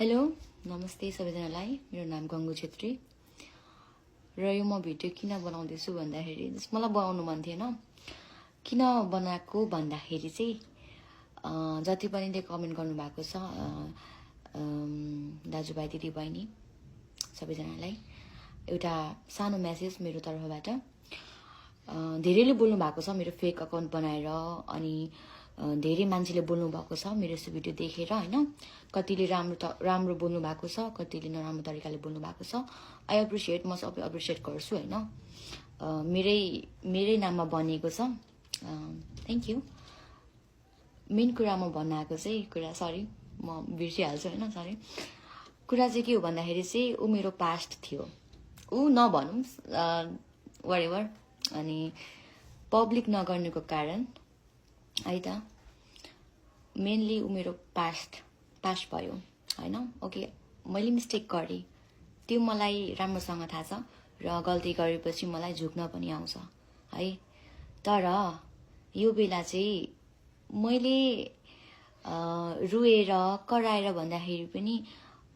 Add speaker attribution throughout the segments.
Speaker 1: Hello नमस्ते सबैजनालाई मेरो नाम गंगु छेत्री र यो म भिडियो किन बनाउँदैछु भन्दाखेरि मलाई बनाउनु मन थिएन किन बनाएको भन्दाखेरि चाहिँ जति पनि कमेन्ट गर्नु भएको छ दाजुभाइ दिदीबहिनी सबैजनालाई एउटा सानो मेसेज मेरो तर्फबाट धेरैले बोल्नु भएको छ मेरो फेक अकाउन्ट बनाएर अनि धेरै मान्छेले बोल्नु भएको छ मेरो यस भिडियो देखेर हैन कतिले राम्रो बोल्नु भएको छ कतिले नराम्रो तरिकाले बोल्नु भएको छ आई एप्रिशिएट म सबै एप्रिशिएट गर्छु हैन मेरै नाममा बनिएको छ थ्यांक यू मेन कुरा म भन्न आएको चाहिँ कुरा सरी म बिर्सिहाल्छु हैन सरी कुरा चाहिँ के हो भन्दाखेरि चाहिँ उ मेरो पास्ट थियो उ नभनौं व्हाटएभर अनि पब्लिक नगर्नुको कारण है त मेनली उ मेरो पास्ट भयो हैन ओके मैले मिस्टेक गरे त्यो मलाई राम्रोसँग थाहा छ र गल्ती गरेपछि मलाई झुक्न पनि आउँछ है तर यो बेला चाहिँ मैले रुएर कराएर भन्दाखेरि पनि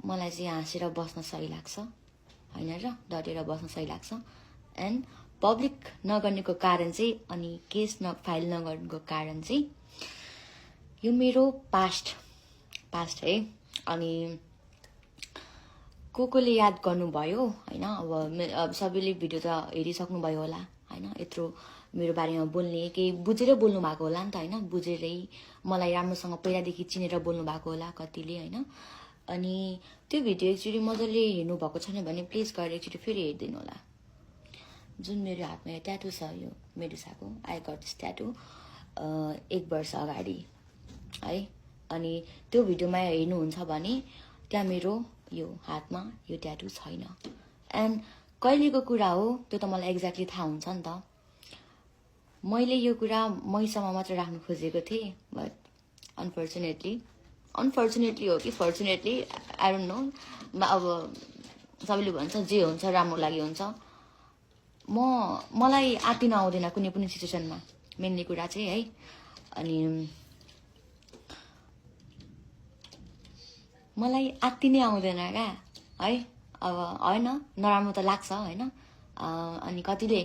Speaker 1: मलाई चाहिँ हाँसेर बस्न सही लाग्छ हैन र डटेर बस्न सही लाग्छ एन्ड पब्लिक नगर्नेको कारण चाहिँ अनि केस फाइल नगर्नुको कारण चाहिँ यो मेरो पास्ट है अनि कोले याद गर्नुभयो हैन अब सबैले भिडियो त हेरिसक्नु भयो होला हैन यत्रो मेरो बारेमा बोल्ने केही बुझेर बोल्नु भएको होला नि त हैन बुझेरै मलाई राम्रोसँग पहिलादेखि चिनेर बोल्नु भएको होला कतिले हैन अनि त्यो भिडियो एकचोटि मजाले हेर्नु भएको छैन भने प्लिज गएर एकचोटि फेरि हेर्दिनु होला जुन मेरो हातमा ट्याटु छ यो मेडुसाको आई गट दिस ट्याटु 1 वर्ष अगाडि है अनि त्यो भिडियोमा हेर्नुहुन्छ भने त्यहाँ मेरो यो हातमा यो ट्याटु छैन एन्ड कहिलेको कुरा हो त्यो त मलाई एक्ज्याक्टली थाहा हुन्छ नि त मैले यो कुरा मैसम्म मात्र राख्न खोजेको थिएँ बट अनफर्चुनेटली हो कि फर्चुनेटली आई डोन्ट नो अब सबैले भन्छ जे हुन्छ राम्रो लागि हुन्छ मलाई आत्तिन आउँदैन कुनै पनि सिचुएसनमा मेनली कुरा चाहिँ है अनि मलाई आत्तिनै आउँदैन क्या है अब हैन नराम्रो त लाग्छ हैन अनि कतिले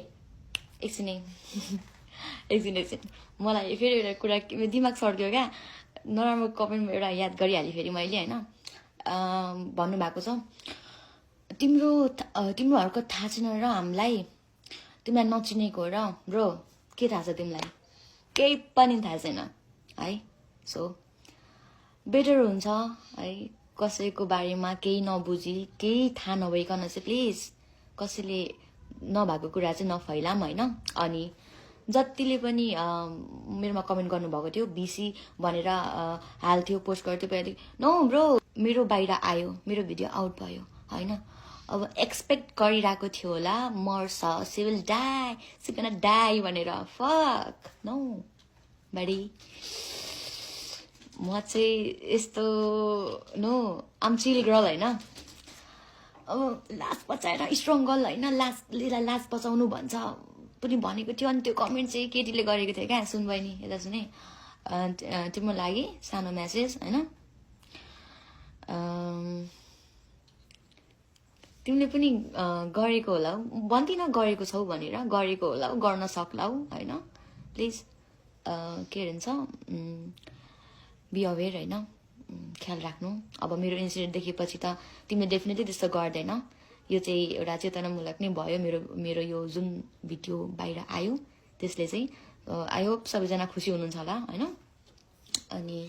Speaker 1: एकछिन मलाई फेरि एउटा कुरा दिमाग सर्क्यो क्या नराम्रो कमेन्टमा एउटा याद गरिहालेँ फेरि मैले हैन भन्नुभएको छ तिम्रोहरूको थाहा छैन र हामीलाई तिमीलाई नचिनेको र ब्रो के थाहा छ तिमीलाई केही पनि थाहा छैन है सो बेटर हुन्छ है कसैको बारेमा केही नबुझी केही थाहा नभइकन चाहिँ प्लिज कसैले नभएको कुरा चाहिँ नफैलाम हैन अनि जतिले पनि मेरोमा कमेन्ट गर्नुभएको थियो बीसी भनेर हाल्थ्यो पोस्ट गर्थ्यो पहिला नो ब्रो मेरो बाहिर आयो मेरो भिडियो आउट भयो हैन अब एक्सपेक्ट गरिरहेको थियो होला मर्छ सिविल डाई भनेर फक नो बडी म चाहिँ यस्तो नो आम चिल गर्ल हैन अब लास्ट बचाएर स्ट्रङ गर्ल हैन लास्ट बचाउनु भन्छ पनि भनेको थियो अनि त्यो कमेन्ट चाहिँ केटीले गरेको थियो क्या सुन बहिनी यता सुने तिम्रो लागि सानो मेसेज हैन तिमीले पनि गरेको होला भन्दिन गरेको छौ भनेर गरेको होला गर्न सक्ला हैन प्लिज के भन्छ बी अवेयर हैन ख्याल राख्नु अब मेरो इन्सिडेन्ट देखेपछि त तिमीले डेफिनेटली त्यस्तो गर्दैन यो चाहिँ एउटा चेतनामूलक नै भयो मेरो यो जुन भिडियो बाहिर आयो त्यसले चाहिँ आई होप सबैजना खुसी हुनुहुन्छ होला हैन अनि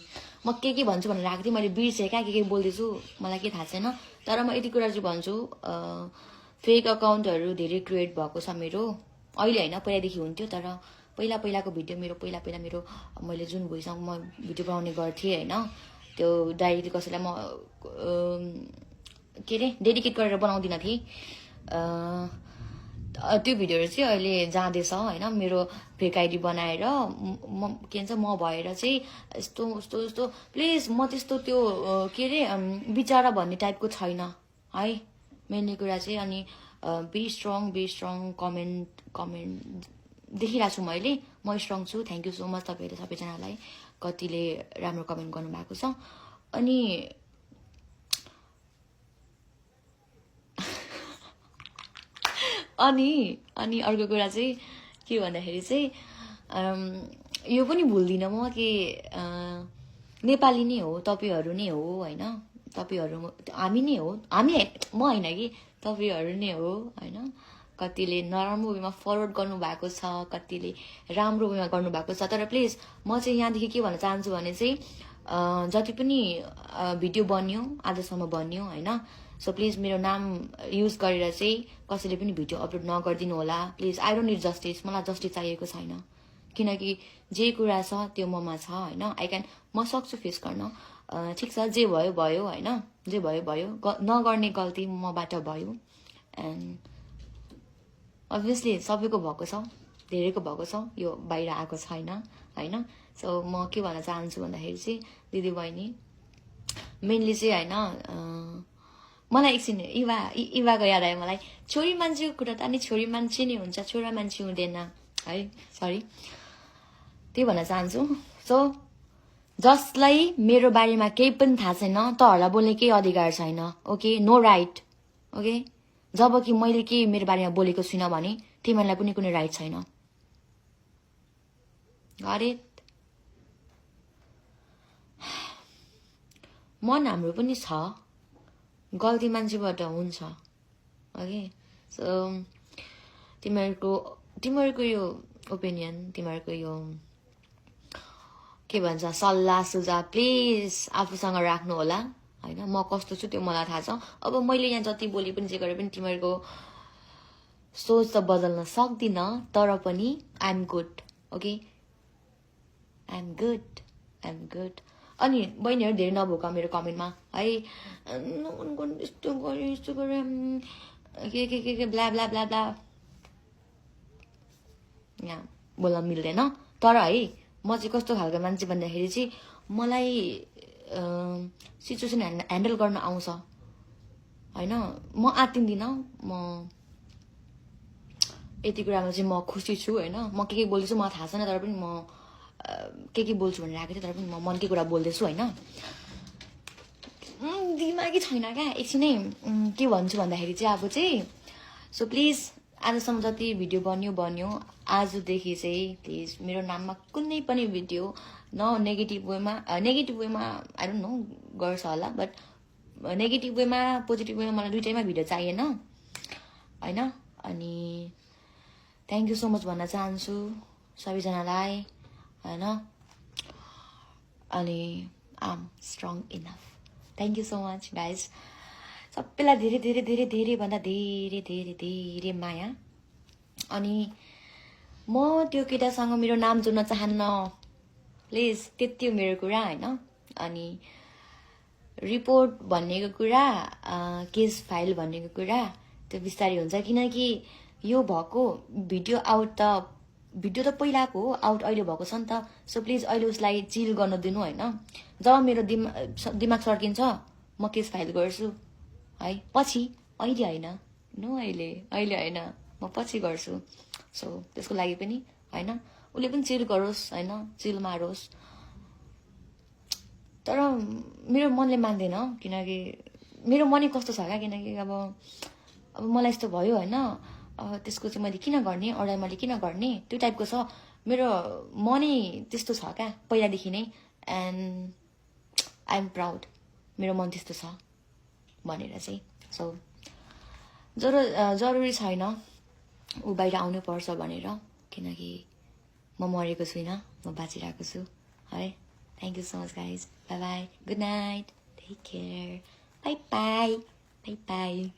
Speaker 1: म के भन्छु भनेर राख्दै थिएँ मैले बिर्सेँ क्या के बोल्दैछु मलाई के थाहा छैन तर म यति कुरा चाहिँ भन्छु फेक अकाउन्टहरू धेरै क्रिएट भएको छ मेरो अहिले हैन पहिलादेखि हुन्थ्यो तर पहिलाको भिडियो मेरो पहिला मेरो मैले जुन भोइसँग म भिडियो बनाउने गर्थेँ हैन त्यो डाइरेक्टली कसैलाई म के रे डेडिकेट गरेर बनाउँदिन थिएँ त्यो भिडियोहरू चाहिँ अहिले जाँदैछ हैन मेरो फेक आइडी बनाएर के भन्छ म भएर चाहिँ यस्तो प्लिज म त्यस्तो त्यो के रे बिचारा भन्ने टाइपको छैन है मेनली कुरा चाहिँ अनि बी स्ट्रङ कमेन्ट देखिरहेको छु मैले म स्ट्रङ छु थ्यांक यू सो मच तपाईहरु सबैजनालाई कतिले राम्रो कमेन्ट गर्नु भएको छ अनि अनि अर्को कुरा चाहिँ के भन्दाखेरि चाहिँ यो पनि भुल्दिनँ म कि नेपाली नै हो, तपाईहरू नै हो होइन, तपाईहरू हामी नै हो, म होइन कि तपाईहरू नै हो होइन। कतिले नराम्रो वेमा फरवर्ड गर्नुभएको छ, कतिले राम्रो वेमा गर्नुभएको छ। तर प्लिज म चाहिँ यहाँदेखि के भन्न चाहन्छु भने चाहिँ जति पनि भिडियो बन्यो आजसम्म बन्यो होइन, सो प्लिज मेरो नाम युज गरेर चाहिँ कसैले पनि भिडियो अपलोड नगरिदिनु होला please. I don't need justice, मलाई जस्टिस चाहिएको छैन, किनकि जे कुरा छ त्यो ममा छ होइन। म सक्छु फेस गर्न, ठिक छ, जे भयो भयो होइन, जे भयो भयो, नगर्ने गल्ती मबाट भयो। एन्ड अभियसली सबैको भएको छ, धेरैको भएको छ, यो बाहिर आएको छैन होइन। सो म के भन्न चाहन्छु भन्दाखेरि चाहिँ दिदी बहिनी मेनली चाहिँ होइन, मलाई एकछिन इवाको याद आयो मलाई। छोरी मान्छेको कुरा त अनि छोरी मान्छे नै हुन्छ, छोरा मान्छे हुँदैन है, सरी, त्यही भन्न चाहन्छु। सो जसलाई मेरो बारेमा केही पनि थाहा छैन तहरूलाई बोल्ने केही अधिकार छैन, ओके, नो राइट, ओके। जब कि मैले के मेरो बारेमा बोलेको छुइनँ भने तिमीहरूलाई पनि कुनै राइट छैन। गरे मन हाम्रो पनि छ, गल्ती मान्छेबाट हुन्छ, ओके। सो तिमीहरूको यो ओपिनियन, तिमीहरूको यो के भन्छ सल्लाह सुझाव प्लिज आफूसँग राख्नु होला होइन। म कस्तो छु त्यो मलाई थाहा छ। अब मैले यहाँ जति बोले पनि जे गरे पनि तिमीहरूको सोच त बदल्न सक्दिनँ, तर पनि I am good, okay, I am good. अनि बहिनीहरू धेरै नभोक मेरो कमेन्टमा है, यस्तो गरे के ब्ला ब्ला ब्ला ब्ला, यहाँ बोल्न मिल्दैन। तर है म चाहिँ कस्तो खालको मान्छे भन्दाखेरि चाहिँ मलाई सिचुएसन ह्यान्डल गर्न आउँछ होइन। म आत्तिन्दिनँ, म यति कुरामा चाहिँ म खुसी छु होइन। म के बोल्दैछु मलाई थाहा छैन, तर पनि म के बोल्छु भनेर आएको थिएँ, तर पनि म मनकै कुरा बोल्दैछु होइन। दिमागै छैन क्या एकछिनै के भन्छु भन्दाखेरि चाहिँ अब चाहिँ सो प्लिज आजसम्म जति भिडियो बन्यो आजदेखि चाहिँ प्लिज मेरो नाममा कुनै पनि भिडियो नेगेटिभ वेमा आई डोन्ट नो गर्छ होला, बट नेगेटिभ वेमा पोजिटिभ वेमा मलाई दुइटैमा भिडियो चाहिएन होइन। अनि थ्याङ्क यू सो मच भन्न चाहन्छु सबैजनालाई होइन। अनि I am strong enough. Thank you so much guys, सबैलाई धेरै धेरै धेरै धेरै भन्दा धेरै धेरै धेरै माया। अनि म त्यो केटासँग मेरो नाम जोड्न चाहन्न प्लिज, त्यति हो मेरो कुरा होइन। अनि रिपोर्ट भन्नेको कुरा, केस फाइल भन्नेको कुरा त्यो बिस्तारै हुन्छ, किनकि यो भएको भिडियो त पहिलाको हो, आउट अहिले भएको छ नि त। सो प्लिज अहिले उसलाई चिल गर्न दिनु होइन। जब मेरो दिमाग सर्किन्छ म केस फाइल गर्छु है, पछि, अहिले होइन, अहिले होइन, म पछि गर्छु। सो त्यसको लागि पनि होइन, उसले पनि चिल गरोस् होइन, चिल मारोस्। तर मेरो मनले मान्दैन, किनकि मेरो मनै कस्तो छ क्या, किनकि अब मलाई यस्तो भयो होइन, त्यसको चाहिँ मैले किन गर्ने, अरूलाई मैले किन गर्ने, त्यो टाइपको छ मेरो मनै त्यस्तो छ क्या पहिलादेखि नै। एन्ड आई एम प्राउड मेरो मन त्यस्तो छ भनेर चाहिँ। सो जरुरी छैन ऊ बाहिर आउनु पर्छ भनेर, किनकि म मरेको छुइनँ, म बाँचिरहेको छु है। Thank you so much guys, bye bye, good night, take care, bye bye, bye by.